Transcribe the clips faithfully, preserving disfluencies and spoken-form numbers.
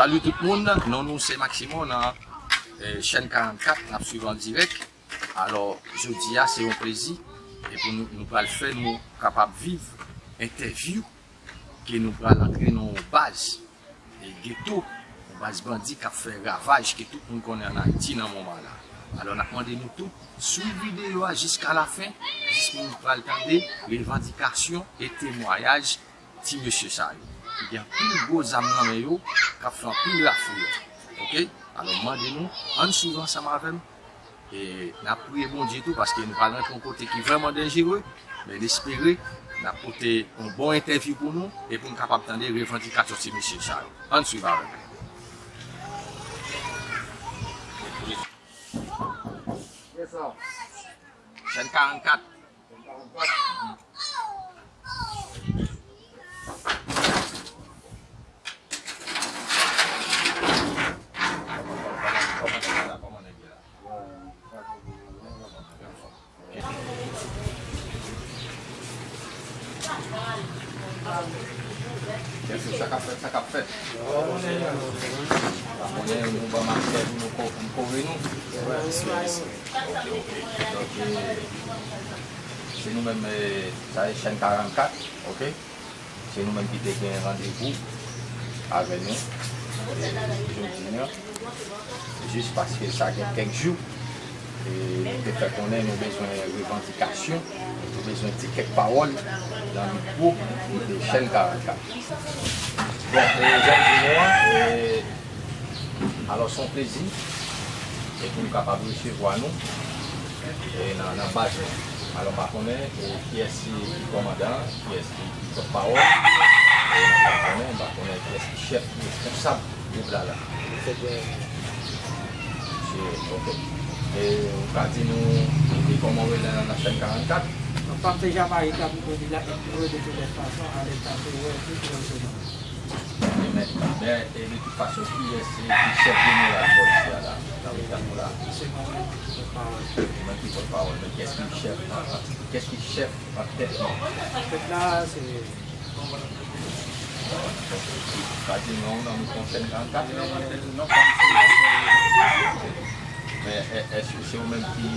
Salut tout moun, non nou se Maximo nan eh, chèn karannkat, n ap swiv an dirèk. Alò, jodi a se yon plezi e pou nou, nou pral fè nou kapab viv entèvyou ke nou pral antre nan yon baz e geto, yon baz bandi k ap fè ravaj ke tout moun konnen ann Ayiti nan moman la. Alò, n ap mande nou tout swiv videyo a jiska lafen, jis pou nou pral tande revandikasyon e temwayaj ti mesye sa yo ki gen anpil gwo zam nan men yo, k ap fè anpil lafriyè. Oke? Alò, m mande nou, ann swiv ansanm avè m. E n ap priye Bondye tou, paske nou pral rantre yon kote ki vrèman danjere, men n espere n ap pote yon bon entèvyou pou nou e pou n kapab tande revandikasyon ti mesye sa yo. Ann swiv avè m. Chèn karannkat. Kèlke sa k ap fèt, sa k ap fèt. Konnen nou ban maskè pou nou ko- pou kore nou. Ok, ok. Donk, eh, se nou menm, eh, sa e chèn karannkat, ok? Se nou menm ki te gen randevou avè nou, eh, jodi a. Jis paske sa gen kèk jou, eh, nou te fè konnen nou bezwen revandikasyon, nou bezwen di kèk pawòl nan mikwo de chèn karannkat. Bon, eh, jan m di nou an, eh, Alò, se yon plezi e pou nou kapab resevwa nou e nan, nan baz nou. Alò, m pa konnen e kiyès ki kòmandan, kiyès ki, ki pòtpawòl, e m pa konnen, m pa konnen kiyès ki chèf, ki responsab gwoup la la. Se, ok. E ou ka di nou, e kòman w rele nan, nan chèn karannkat? Mwen pa se Jamayik la, mwen di la, mwen di tout fason, ale sa se wè, tout wè se non. Men, men, e de tout fason, kiyès ki chèf jeneral bòs la, la, nan brigad nou la? Se mwen menm ki pòtpawòl. Ou menm ki pòtpawòl, men kiyès ki chèf, an, an, kiyès ki chèf an tèt nou? Tèt la, se... Pa di non, nan nou konsèn nan kat. Men, e, èske se ou menm ki,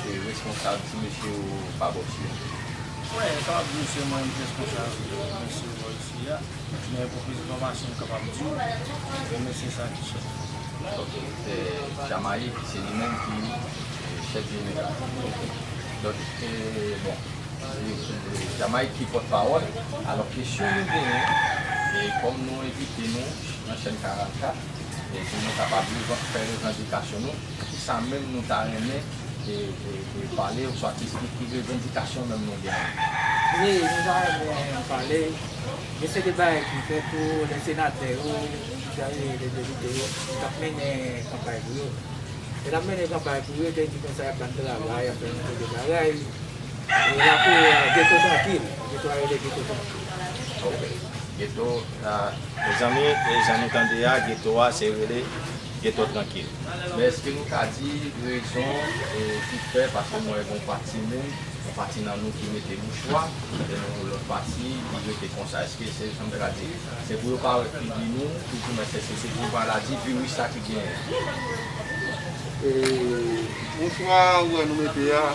ki responsab ti mesye ou pa bòs yo? Wi, e kapab di se mwen menm ki responsab mesye bòs yo a. Men pou plis enfòmasyon, m kapab di w, e mesye sa ki chèf. Ok, e, Jamayik, se li menm ki, e, chèf jeneral. Donk, e, bon, e, e, Jamayik ki pòtpawòl. Alò, kesyon nou genyen, e, kòm nou envite nou nan chèn karannkat, e, pou nou kapab revan- fè revandikasyon nou, kisa menm nou ta renmen e, e, e pale, oswa ki, ki, ki revandikasyon menm nou genyen? Wi, nou ta renmen pale de se de bagay ki fèt pou lè senatè yo, lè depite yo, yo t ap mennen kanpay pou yo. Lè y ap mennen kanpay pou yo, yo te di konsa y ap ban travay, y ap fè yon seri de bagay. E lakou, e, geto trankil. Geto a rele geto trankil. Ok. Geto, a, mezanmi, e jan nou tande a, geto a se rele geto trankil. Men èske nou ka di rezon, e, ki fè, paske mwen wè gon pati moun, yon pati nan nou ki mete mouchwa, e nou lòt pati ki rete konsa. Èske se, jan m te ka di, se pou yo pa wè figi nou, toudimens èske se pou maladi, viris sa ki genyen? E, mouchwa ou wè nou mete a,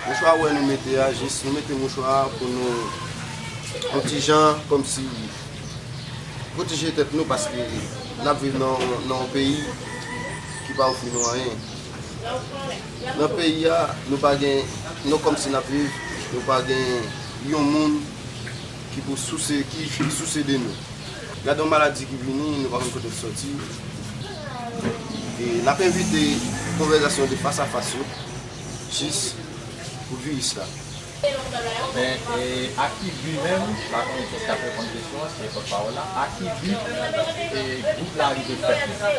mouchwa ou wè nou mete a, jis nou mete mouchwa a pou nou, yon ti jan, kòmsi, pwoteje tèt nou, paske n ap viv nan, nan yon peyi ki pa ofri nou anyen. Nan peyi a, nou pa gen, nou kòmsi n ap viv, nou pa gen yon moun ki pou souse, ki, ki souse de nou. Gade yon maladi ki vini, nou pa konn kote l soti. E n ap evite konvèsasyon de fas a fas yo, jis pou viris la. Men, e, a ki bi menm, m pa konnen kiyès k ap reponn kesyon an, se pòtpawòl la, a ki bi, e, gwoup la rive fèt menm?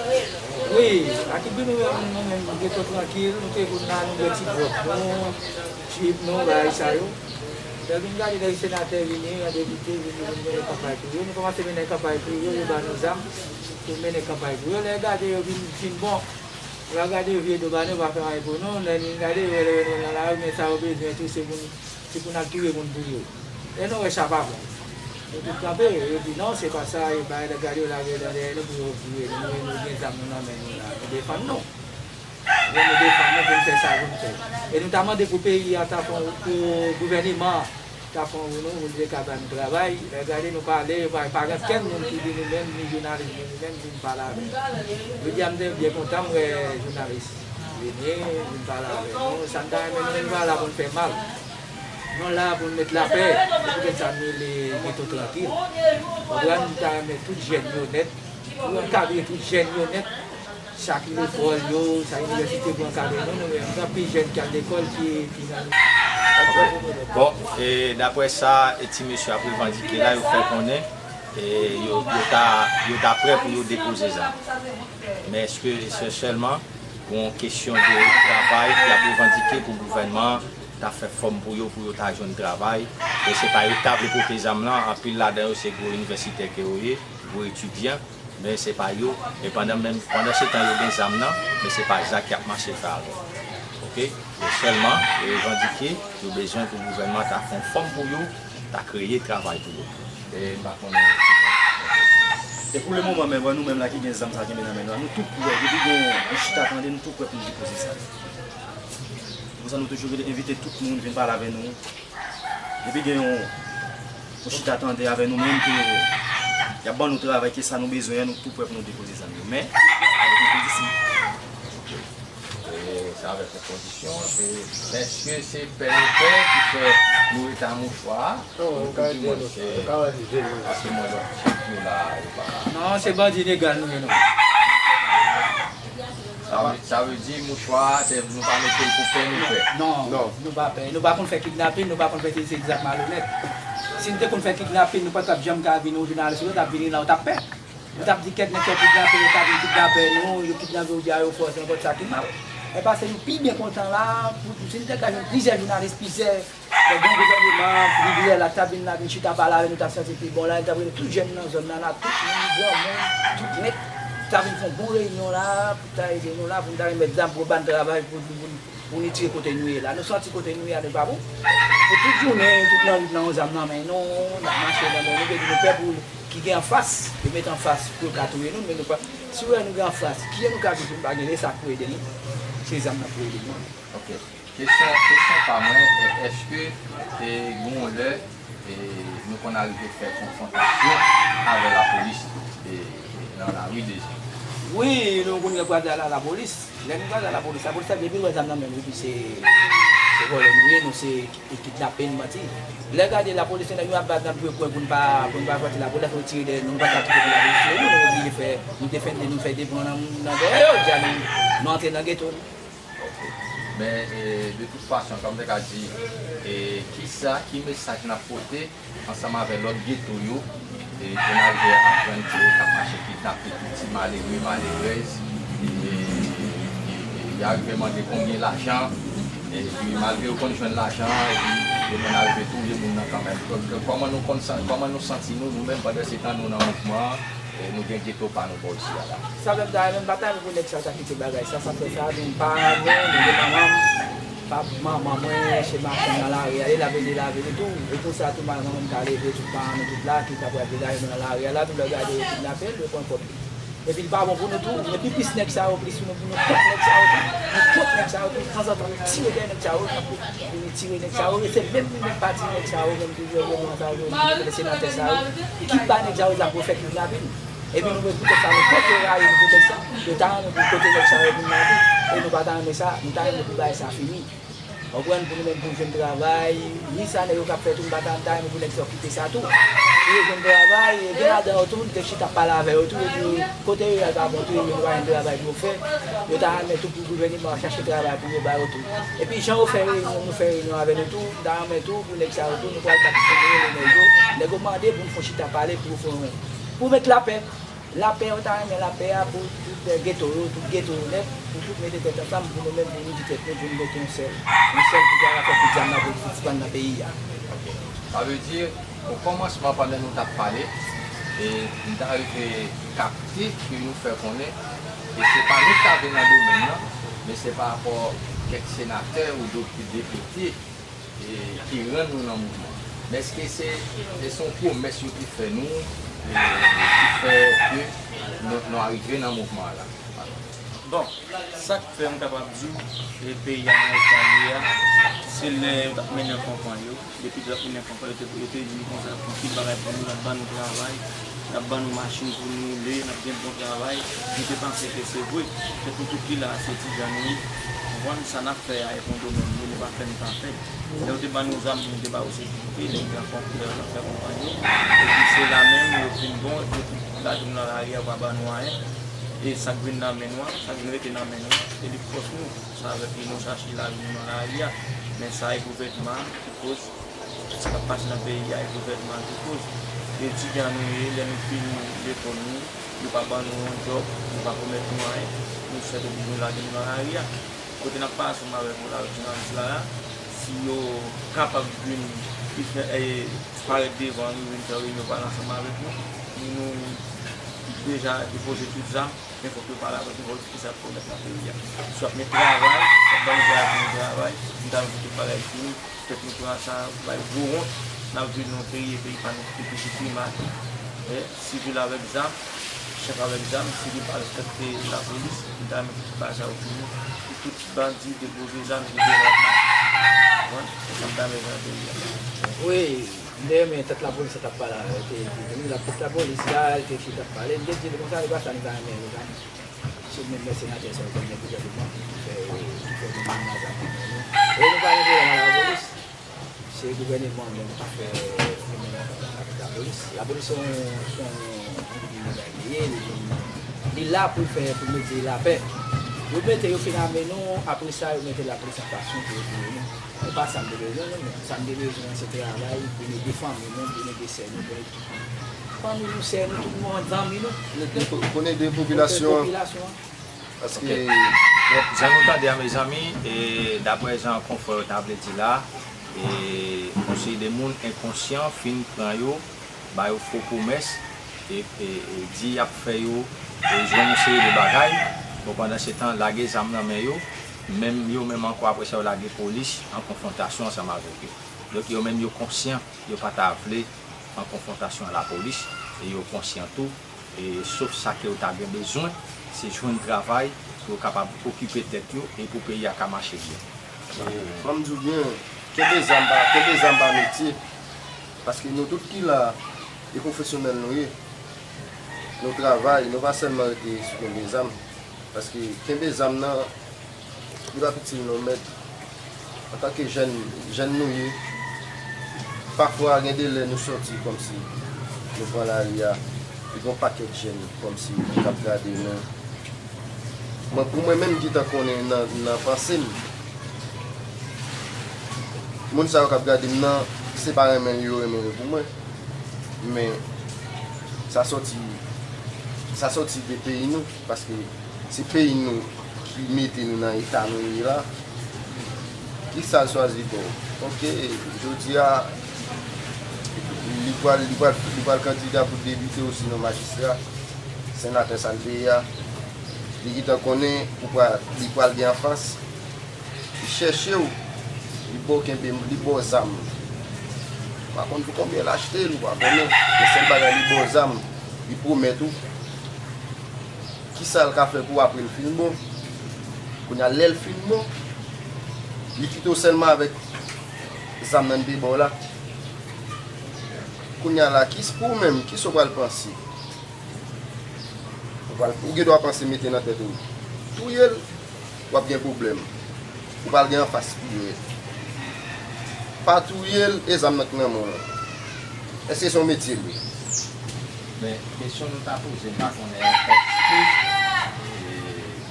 Wi, a ki bi nou menm, nou menm, nou rete trankil, nou te konn al, nou bwè ti dwòg nou, chip nou, bagay sa yo. Lè vin gade lè senatè vini, lè depite vini, vin mennen kanpay pou yo, nou kòmanse mennen kanpay pou yo, yo ba nou zam pou mennen kanpay pou yo. Lè gade yo vin, fin bon, yo gade yo vire do ba nou, yo pa fè anyen pou nou, lè vin gade yo wè lè yo nan lari, men sa yo bezwen tou, se pou nou, se pou n al touye moun pou yo. E nou wè sa pa bon. Nou tout kanpe, yo di non, se pa sa, yo bay lè gade yo lage yo nan dèyè nou pou yo vire nou, nou, nou gen zam nou nan men nou la, nou defann nou. Bon, nou defann nou pou n fè sa pou n fè. E nou ta mande pou peyi a ta fè, pou gouvèneman an ta fè yon nou, pou l te ka ba nou travay. Lè gade nou pale, yo pa, pa gen kenn moun ki di nou menm, ni jounalis, ni nou menm, vin pale avè nou. Jodi a, m te byen kontan, m wè jounalis vini, vin pale avè nou. Sa n ta renmen, nou, nou pa la pou n fè mal. Nou la pou n met lapè, e poutèt sa n rele geto trankil. Konprann, nou ta renmen tout jèn yo nèt, pou ankadre tout jèn yo nèt, chak lekòl yo, chak inivèsite pou ankadre nou, nou menm, gen anpil jèn ki al lekòl ki, ki nan. Bon, e daprè sa e ti mesye ap revandike la, yo fè konnen, e yo, yo ta, yo ta prè pou yo depoze zam. Men èske se sèlman pou yon kesyon de travay ki ap revandike pou gouvènman an ta fè fòm pou yo, pou yo ta jwenn travay. E se pa yo ki ta vle pote zam lan, anpil ladan yo se gwo inivèsitè ke yo ye, gwo etidyan, men se pa yo. E pandan menm, pandan se tan yo gen zam nan, men se pa zak y ap mache fè avè yo. Oke? Yo sèlman, yo revandike, yo bezwen pou gouvènman ta fè yon fòm pou yo, ta kreye travay pou yo. E m pa konnen. E pou le moman, men, bon, nou menm la ki gen zam sa kenbe nan men nou, nou tou prè, depi gen yon chita tande, nou tou prè pou nou depoze sa. Se pou sa nou toujou rele, envite tout moun vin pale avè nou. Depi gen yon, yon chita tande avè nou menm ke y ap ban nou travay, ke sa nou bezwen an, nou tou prè pou nou depoze zam yo. Men, avèk yon kondisyon. E se avèk yon kondisyon, e èske se pè nou pè ki fè nou rete a mouchwa a? Non, ou ka rete nou, ou ka rete nou. Paske mwen wè chèf yo la, yo pa. Non, se bandi legal nou ye, non. Sa vle, sa vle di mouchwa a, se nou pa mete l pou pè nou pè. Non, non, nou pa pè. Nou pa konn fè kidnapin, nou pa konn fè se zak malonèt. Si n te konn fè kidnapin, nou pa t ap janm ka vin yon jounalis, ou t ap vini la, ou t ap pè. Yo t ap di kèk nèg k ap kidnape, yo ka vin kidnape nou, yo kidnape w, di a yo fò, se nenpòt sa ki mal. E pase nou pi byen kontan la, pou, pou si n te ka jwenn plizyè jounalis, plizyè, lè bon gouvèneman, plizyè la, t ap vin la, vin chita pale avè nou, t ap santi l pi bon la, li t ap rele tout jèn nan zòn nan la, tout moun, granmoun, tout nèg, t ap vin fè yon bon reyinyon la, pou ta ede nou la, pou n ta remèt zam, pou yo ba n travay, pou, pou, pou, pou nou tire kote nou ye la. Nou santi kote nou ye a, nou pa bon. Pou tout jounen, tout nan, nan yon zam nan men nou, n ap mache nan men nou, epi nou pè pou ki gen anfas, yo met anfas pou yo ka touye nou, men nou pa. Si w wè nou gen anfas, kijan nou ka viv pou nou pa gen lè sa k pou ede nou? Se zam nan pou ede nou. Ok. Kesyon, kesyon pa mwen, e, èske, e, gon lè, e, nou konn arive fè konfwontasyon avè lapolis, e, nan lari deja? Wi, nou konn kwaze a la, lapolis. Lè nou kwaze a lapolis, lapolis la depi l wè zam nan men nou, epi se, se vòlè nou ye, nou se e kidnape n, manti. Lè gade lapolis, nèg yo ap bat nan pwen pou n pa, pou n pa pati lapolis, lè fè yo tire dèyè nou, nou pa ka kite pou lapolis tire nou, nou oblije fè, nou defende nou, fè de pran nan, nan dèyè yo, di a nou, nou antre nan geto. Ok. Men, e, de tout fason, kòm te ka di, e, kisa, ki mesaj n ap pote ansanm avè lòt geto yo, e, pou n al rive aprann ke yo k ap mache kidnape tout ti malere, malerèz, e, e, e, e, y a rive mande konbyen lajan, epi malgre yo konn jwenn lajan, epi yo konn arive touye moun nan kanmenm. Donk, kòman nou konn san-, kòman nou santi nou, nou menm, pandan se tan nou nan mouvman an, e, nou gen geto pa nou bò isi a la? Sa menm ta renmen, m pa ta renmen pou nèg sa yo ta kite bagay sa, sa fè sa, nou pa renmen, nou gen manman m, pa manman mwen, se machann nan lari a, li lave, li lave, li tou. E konsa tou, manman m ka leve, tout paran nou tout la, ki ta pral degaje nou nan lari a la, tou lè gade yo kidnape l, yo pran kòb li. Epi l pa bon pou nou tou, epi plis nèg sa yo, plis nou, nou kont nèg sa yo tou, nou kont nèg sa yo tou, tanzantan nou tire dèyè nèg sa yo, nou tire nèg sa yo, e se menm, menm pati nèg sa yo, menm ki gouvèneman sa yo, menm senatè sa yo, ki ba nèg sa yo zam pou yo fè kidnapin. Epi nou menm poutèt sa, nou poko rayi nou poutèt sa, nou ta renmen pou kote nèg sa yo vin nan tou, e nou pa ta renmen sa, nou ta renmen pou bagay sa fini. Konprann, pou nou menm pou jwenn travay, ni sa nèg yo k ap fè tou, m pa ta, m ta renmen pou nèg sa yo kite sa tou. Pou yo jwenn travay, e gen ladan yo tou, m te chita pale avè yo tou, yo di kote yo ye a pa bon tou, yo pa jwenn travay pou yo fè. Yo ta renmen tou pou gouvèneman an chache travay pou yo ba yo tou. Epi jan yo fè reyinyon, nou fè reyinyon avè nou tou, m ta renmen tou pou nèg sa yo tou, nou pral ta kite nou rele nèg yo. Nèg yo mande pou nou fon chita pale, pou yo fon, pou met lapè. Lapè, yo ta renmen lapè a pou tout, eh, geto yo, tout geto yo nèt, pou tout mete tèt ansanm, pou nou menm, pou nou di tèt nou, pou nou mete yon sèl, yon sèl pou ta fè tout zam nan pou sispann nan peyi a. Ok. Sa vle di, o kòmansman, pandan nou t ap pale, e m ta rive kapte ke nou fè konnen, e se pa nou k ta vle nan domèn nan, men se pa rapò kèk senatè ou depite, e, ki rann nou nan mouvman. Men èske se, se yon pwomès yo te fè nou, e, ki fè ke nou, nou arive nan mouvman an la? Bon, sa k fè m kapab di w, e, peyi a nan eta l ye a, se lè yo t ap mennen kanpay yo. Depi lè yo t ap mennen kanpay, yo te, yo te di nou konsa, pou tout bagay pou nou, y ap ban nou travay, y ap ban nou machin pou nou woule, n ap gen bon travay. Nou te panse ke se vre. Fèt nou tout ki la a, se ti jan nou ye. Konprann? Sa n ap fè a, e pou domèn nou, nou pa fè, nou pa fè. Lè yo te ban nou zam, nou te ba yo sekirite, lè yo te fè, lè yo t ap fè konpay yo. Epi se la menm, yo fin bon, epi yo fin lage nou nan lari a, yo pa ban nou anyen. E sa k vin nan men nou an, sa k vin rete nan men nou an, se li k fòs nou. Se avèk li nou chache lavi nou nan lari a. Men sa e gouvènman an ki koz. Sa k ap pase nan peyi a, e gouvènman an ki koz. E etidyan nou ye, lè nou fini lekòl nou, yo pa ban nou yon djòb, yo pa pwomèt nou anyen, nou sèt oblije lage nou nan lari a. Kote n ap pale ansanm avèk nou la, jounalis la a, si yo kapab vin fè, e, parèt devan nou, vin fè reyinyon pale ansanm avèk nou, nou deja depoze tout zam, men fòk yo pale avèk nou, fòk yo di kisa y ap pwomèt nan peyi a. Si y ap met travay, y ap ban nou travay pou nou travay, nou ta renmen pou tout bagay fini. Petèt nou pran sa bay gwo wont, n ap viv nan yon peyi, e peyi pa nou, ki toujou pi mal. E, sivil avèk zam, chèf avèk zam, sivil pa respekte lapolis, nou ta renmen pou tout bagay sa yo fini, pou tout bandi depoze zam, depoze zam. Konprann? Se sa m ta renmen nan peyi a. Wi, m te renmen tèt lapolis la t ap pale, te, te, te, tèt lapolis la, li te chita ap pale, m te di l konsa, e pa sa nou ta renmen yo, zam. Se menm lè senatè sa yo konn gen gouvènman ki fè, ki fè nou menm nan zam nan men nou. E nou pa gen pwoblèm ak lapolis. Se gouvènman menm ki fè nou menm nan zam avèk lapolis. Lapolis se yon, se yon, yon bagay li ye, li, li la pou l fè, pou l mete lapè. Yo mete, yo fin ame nou, apre sa, yo mete lapolis an fas nou pou yo touye nou. Se pa sa m te bezwen, non, men sa m te bezwen an se travay pou n ede fanmi nou, pou n ede sè nou, pou n ede tout moun. Fanmi nou, sè nou, tout moun, zanmi nou. Pou n ede popilasyon an. Popilasyon an. Paske, bon, jan nou tande a, mezanmi, e, daprè jan konfrè yo ta vle di la, e, yon seri de moun enkonsyan fin pran yo, ba yo fo pwomès, e, e, e di y ap fè yo, e, jwenn yon seri de bagay. Bon, pandan se tan, lage zam nan men yo, menm yo menm ankò, apre sa, yo lage polis an konfwontasyon ansanm avèk yo. Donk, yo menm, yo konsyan, yo pa ta vle an konfwontasyon a lapolis, e yo konsyan tou, e sof sa ke yo ta gen bezwen, se jwenn travay pou yo kapab okipe tèt yo e pou peyi a ka mache byen. E, fò m di w byen, kenbe zam pa, kenbe zam pa metye, paske nou tout ki la, e pwofesyonèl nou ye. Nou travay, nou pa sèlman rete sou kenbe zam, paske kenbe zam nan, li p ap itil nou, mèt. Antanke jèn, jèn nou ye, pafwa gen de lè nou sòti kòmsi nou pran lari a, epi gen yon pakèt jèn kòmsi k ap gade nou. Mwen, pou mwen menm, m gentan konnen nan, nan panse m, moun sa yo k ap gade m nan, se pa renmen yo renmen yo pou mwen, men sa sòti, sa sòti de peyi nou, paske se peyi nou ki mete nou nan eta nou ye la. Kisa l chwazi bò? Oke, jodi a, li pral, li pral, li pral kandida pou depite osinon majistra, senatè sa l te ye a. Li gentan konnen ou pral, li pral gen anfas. Li chèche w, li ba w kenbe, li ba w zam. Ou pa konn pou konbyen l achte l, ou pa konnen. Men sèl bagay, li ba w zam, li pwomèt ou. Kisa l ka fè pou w apre l fin bon? Kounye a, lè l fin bon, li kite w sèlman avèk zam nan li te ba w la. Kounye a la, kis-, pou ou menm, kisa w pral panse? Ou pral, ou gen dwa panse mete nan tèt ou, touye l, w ap gen pwoblèm. Ou pral gen anfas pi rèd. Pa touye l, e zam nan k nan men w lan. Èske se yon metye l ye? Men, kesyon nou ta poze, m pa konnen, èske, e,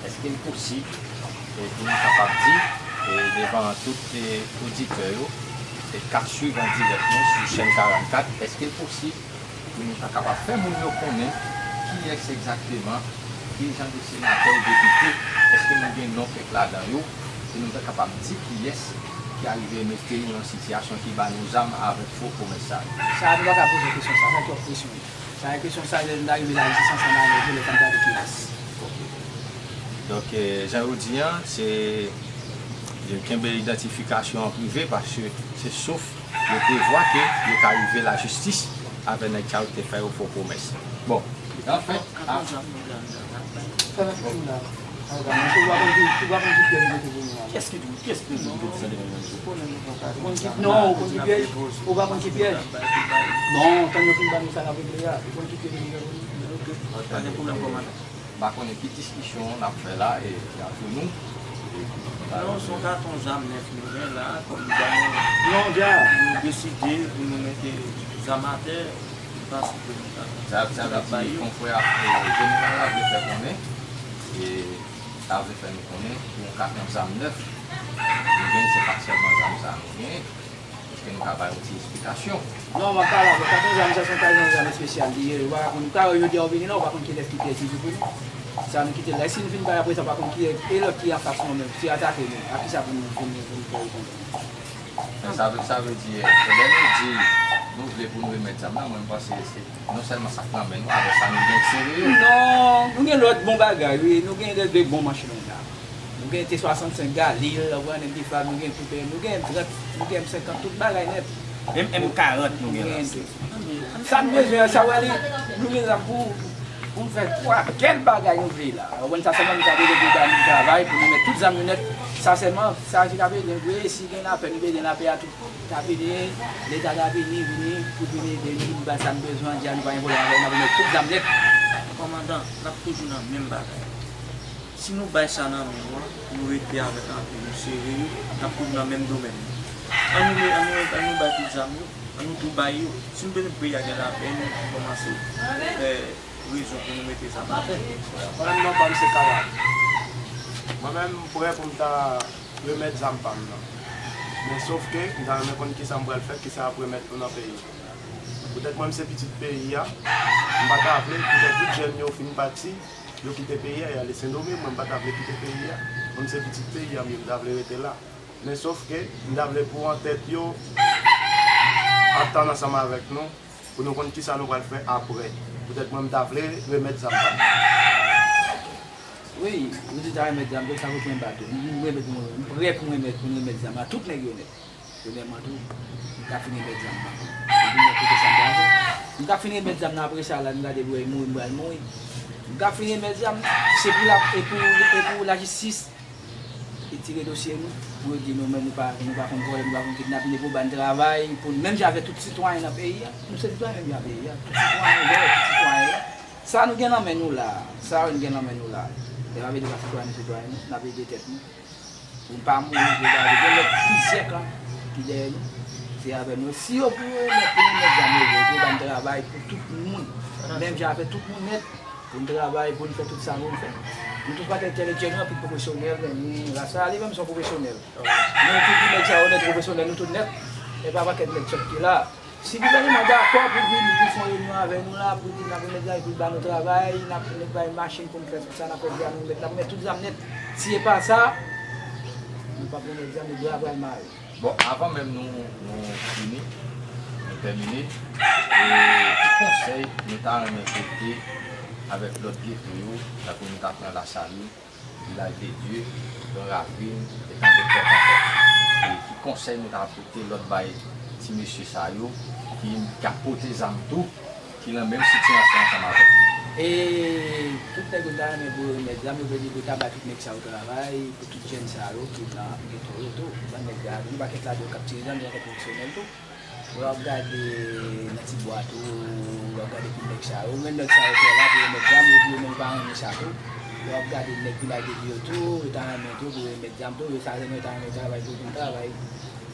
èske l posib, e, pou nou kapab di, e, devan tout, e, oditè yo, e, k ap swiv an dirèk nou sou chèn karannkat, èske l posib pou nou ta kapab fè moun yo konnen kiyès egzakteman, ki jan de senatè ou depite, èske nou gen non kèk ladan yo, pou nou ta kapab di kiyès ki arive mete nou nan sitiyasyon ki ba nou zam avèk fo pwomès sa yo? Sa a, nou pa ka poze kesyon sa, sa twòp presyon. Sa a, kesyon sa, lè nou ta rive la, jis ansanm avèk yo, lè n ap gade kiyès. Ok. Donk, eh, jan yo di an, se, yo kenbe idantifikasyon an prive, paske se sof Yo prevwa ke yo ka rive lajistis avè nèg sa yo ki te fè yo fo pwomès. Bon, anfen, a- Kiyès ki di w? Kiyès ki di w? Ou konn ki pyèj? Non, ou konn ki pyèj? Ou pa konn ki pyèj? Non, tann yo fin ba nou sa n ap regle a. Ou konn ki pyèj nou gen pou nou? Pa gen pwoblèm, kòmandan. M pa konnen ki diskisyon n ap fè la, e, antre nou. Non, se yon katon zam nèf nou gen la, kòm zam. Non, dja. Nou deside pou nou mete zam atè, paske nou ta, sa, sa vle di, konfrè a, e, jeneral la vle fè konnen, e, ta vle fè nou konnen, pou yon katon zam nèf, nou gen, se pa sèlman zam sa nou gen. Èske nou ka bay yon ti esplikasyon? Non, m ap pale avè w. Katon zam sa se yon katon zam espesyal li ye. Ou pa ka konn, ou ka wè jodi a ou vini la, ou pa konn kilès ki pèdi pou nou. Sa nou kite l la. E si nou fin bay apre sa, ou pa konn ki e lòt ki anfas nou menm, ki atake nou. A kisa pou nou, pou nou, pou nou fè reponn? Men sa vle, sa vle di, e, lè nou di nou vle pou nou remèt zam nan, mwen, m panse se non sèlman sa k nan men nou, avè sa nou gen sere yo. Non, nou gen lòt bon bagay, wi. Nou gen de, de bon machin la. Nou gen T swasannsenk Galil, ou konprann, M P five, nou gen tout, nou gen M trant, nou gen M senkant, tout bagay nèt. Menm M karant nou gen la. Sa n bezwen an, sa w wè li, nou gen zam pou, pou n fè twa kèl bagay nou vle la. Ou konprann, sa sèlman nou ta vle pou ba nou travay, pou nou met tout zam nou nèt. Sa sèlman, sa se ta vle, nou vle, si gen lapè, nou bezwen lapè a tout. Ta vini, Leta ta vini, vini, pou vini ede nou, ba sa n bezwen, di a nou pa gen pwoblèm avè l, n ap met tout zam nèt. Kòmandan, n ap toujou nan menm bagay. Si nou bay sa nan men w, nou rete avèk anpil, nou sere yo, n ap toujou nan menm domèn nan. Ann nou, ann nou, ann nou bay tout zam yo, ann nou tou bay yo. Si nou bezwen peyi a gen lapè, nou kòmanse fè rezon pou nou mete zam atè. Mwen menm, non pa m se Karal. Mwen menm, m prè pou m ta remèt zam pa m nan. Men sòf ke m ta renmen konn kisa m pral fè, kisa y ap remèt nou nan peyi. Poutèt mwen, m se pitit peyi a, m pa ta vle, poutèt tout jèn yo fin pati, yo kite peyi a, y ale Sendomeng, mwen, m pa ta vle kite peyi a. Mwen, m se pitit peyi a, m ye, m ta vle rete la. Men sòf ke, m ta vle pou antèt yo ap tann ansanm avèk nou, pou nou konn kisa nou pral fè aprè. Poutèt mwen, m ta vle remèt zam pa m. Wi, ou di ta remèt zam, donk sa vle di mwen bato. M, m remèt, mwen, m prè pou mwen remèt, pou mwen remèt zam a tout nèg yo nèt. Premyèman tou, m ka fin remèt zam pa m. Epi mwen kote sa m pral fè. M ka fin remèt zam nan, apre sa la, m gade pou mouri, m pral mouri. M ka fin remèt zam, se pou la, e pou, e pou lajistis retire dosye nou, pou yo di nou menm nou pa, nou pa konn vòlè, nou pa konn kidnape, pou ban travay, pou menm jan avèk tout sitwayen nan peyi a. Nou se sitwayen menm jan peyi a. Tout sitwayen, lè tout sitwayen. Sa nou gen nan men nou la, sa nou gen nan men nou la. E pa vle di pa sitwayen nou, sitwayen nou, n ap ede tèt nou. Pou n pa mouri, pou n pa mouri. Gen lòt plizyè kan ki dèyè nou. Se avè nou. Si yo pou yo remèt, pou nou remèt zam yo, yo pou ban travay pou tout moun. Menm jan avèk tout moun nèt. Pou n travay, pou n fè tout sa pou n fè. Nou tout pa t entèlektyèl, nou anpil pwofesyonèl, men nou, rasa li menm se yon pwofesyonèl. Nou tout nèg sa yo nèt pwofesyonèl, nou tout nèt. E pa pakèt nèg sòt ki la. Si gouvènman dakò pou vin, pou fè yon reyinyon avè nou la, pou di n ap remèt zam, pou l ba nou travay, n ap remèt bay machin pou n fè tout sa n ap fè, di a nou remèt, n ap remèt tout zam nèt. Si e pa sa, nou p ap remèt zam, nou bra pral mare. Bon, avan menm nou, nou fini, nou tèmine, e ki konsèy nou ta renmen pote avèk lòt geto yo, tankou nou ta pran Lasalin, Vilaj de Dye, Gran Ravin, e tanpòt ankò. E ki konsèy nou ta pote lòt bay ti mesye sa yo ki, k ap pote zam tou, ki nan menm sitiyasyon ansanm avèk nou? E tout nèg yo ta renmen pou yo remèt zam yo, vle di pou yo ta bay tout nèg sa yo travay, pou tout jèn sa yo ki nan geto yo tou. Bann nèg la, gen yon pakèt ladan yo k ap tire zam, gen yon pakèt pwofesyonèl tou. Lè w ap gade nan Tibwa tou, lè w ap gade pou nèg sa yo, menm nèg sa yo fè la pou yo met zam, epi yo menm pa renmen sa tou. Lè w ap gade nèg Vilaj de Dye yo tou, yo ta renmen tou pou yo met zam tou, yo ta renmen, yo ta renmen travay pou yo vin travay.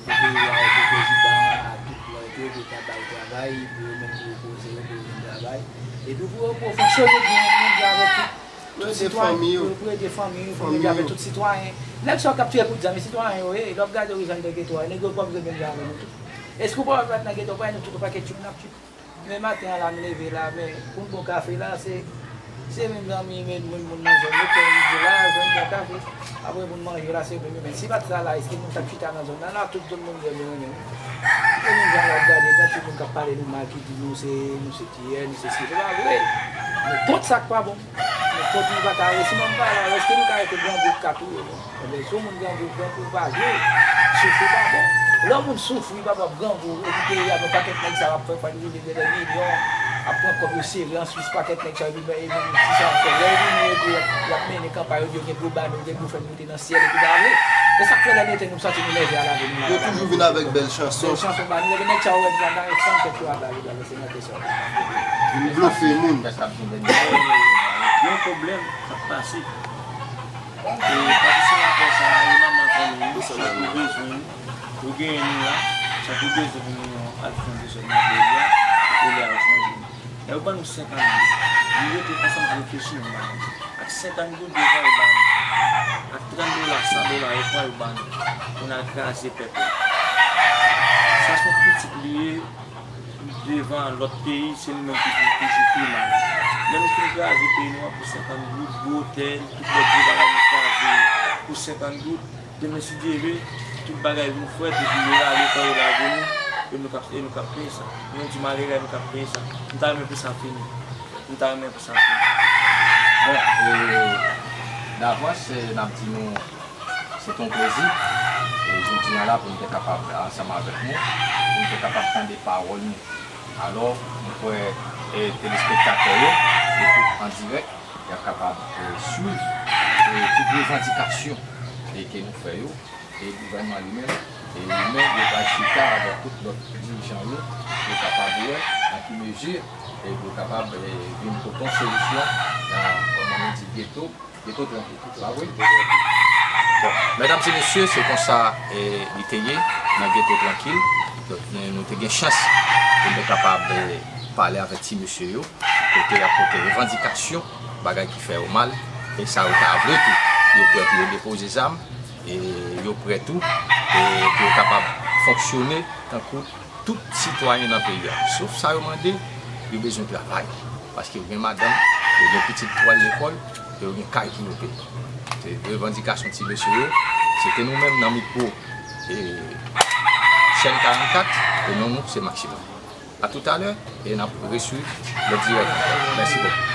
Pou peyi a, pou prezidan, ak tout lòt yo, pou yo ta bay travay, pou yo menm pou yo poze yo, pou yo vin travay. Epi pou yo, pou yo fonksyone byen, menm jan avèk tout. Pou ede fanmi yo. Pou ede fanmi yo, pou ede avèk tout sitwayen. Nèg sa yo k ap tire kout zam, e sitwayen yo ye. Lè w ap gade yo rive anndan geto a, nèg yo pa bezwen menm jan avè nou tou. Èske ou pa wè nou nan geto, pa nou tout yon pakèt tchout n ap tchout? Men maten an la, m leve la, men pou n bon kafe la, se, se menm zanmi, men moun, moun nan zòn yo, fè rive la, jwenn bon kafe. Apre pou n manje la, se menm, men si pa t sa la, èske moun t ap chita nan zòn nan la, tout zòn moun yo renmen nou. Se menm jan w ap gade, gen anpil moun k ap pale nou mal, ki di nou se, nou se kiyè, nou se si, se pa vre. Nou kont sa k pa bon. Nou kont nou pa ka resi, men m pa la, èske nou ka rete grangou pou ka touye nou? Ebyen, si yon moun grangou, grangou pa jwe, soufri pa bon. Lè yon moun soufri, papa, ap grangou, epi peyi a gen pakèt nèg sa yo ap fè fwa yo vin gen dè milyon, ap pran kòb yo sere an Swis, pakèt nèg sa yo vin, epi ti sa yo fè. Lè yo vini, epi y ap, y ap mennen kanpay yo, yo gen gwo bannè, yo gen gwo fè moute nan syèl, epi pa vre. E sa k fè lè nou ete nou santi nou nève a lavi nou la. Yo toujou vin avèk bèl chanson. Bèl chanson ba nou, epi nèg sa yo wè nou la, yo fann tèt yo aba yo la, se nan kesyon. Vin blofe moun. Yon pwoblèm k ap pase. E pati senatè sa a, e manman konnen wi, sa ki bezwen wi. Ou genyen nou la, sa ki bezwen pou nou al fè yon dezòd nan peyi a, e lè a chanje. Lè yo ban nou senkant goud, nou rete ansanm pou reflechi nou ba nou. Ak senkant goud devan yo ba nou. Ak trant dola, san dola yo pran yo ba nou. Pou n al kraze pèp la. Sa se yon kritik li ye. Devan lòt peyi, se nou menm ki pou toujou pi mal. Lè nou fin kraze peyi nou an pou senkant goud, gwo otèl, tout lòt gwo bagay nou kraze pou senkant goud, demen si Dye vle, tout bagay vin frèt, epi yo rale kò yo lage nou, e nou k ap, e nou k ap peye sa. Nou menm ti malere, nou k ap peye sa. M ta renmen pou sa fini. M ta renmen pou sa fini. Bon, e, davans, e, n ap di nou, se te yon plezi, e, jodi a la pou nou te kapab ansanm avèk nou, pou nou te kapab tande pawòl nou. Alò, mwen kwè, e, telespektatè yo, yo tout an dirèk, y ap kapab, e, swiv, e, tout revandikasyon, e, ke nou fè yo, e gouvènman li menm, e, li menm, yo pral chita avèk tout lòt dirijan yo, pou yo kapab wè nan ki mezi, e, pou yo kapab, e, vin pote yon solisyon nan, kòman nou di, geto, geto trankil. Se pa vre? Bon, medam e mesye, se konsa, e, li te ye nan geto trankil. Donk, nou, nou te gen chans pou nou te kapab, e, pale avèk ti mesye yo, kote y ap pote revandikasyon, bagay ki fè yo mal, e sa yo ta vle tou. Yo prè pou yo depoze zam, e yo prè tou, e pou yo kapab fonksyone tankou tout sitwayen nan peyi a. Sof sa yo mande, yo bezwen travay. Paske yo gen madanm, yo gen pitit pou al lekòl, e yo gen kay pou yo peye. Se revandikasyon ti mesye yo. Se te nou menm nan mikwo, e, chèn karannkat, e non nou se Maksimòm. A toutalè, e n ap reswiv lòt dirèk ankò. Mèsi bokou.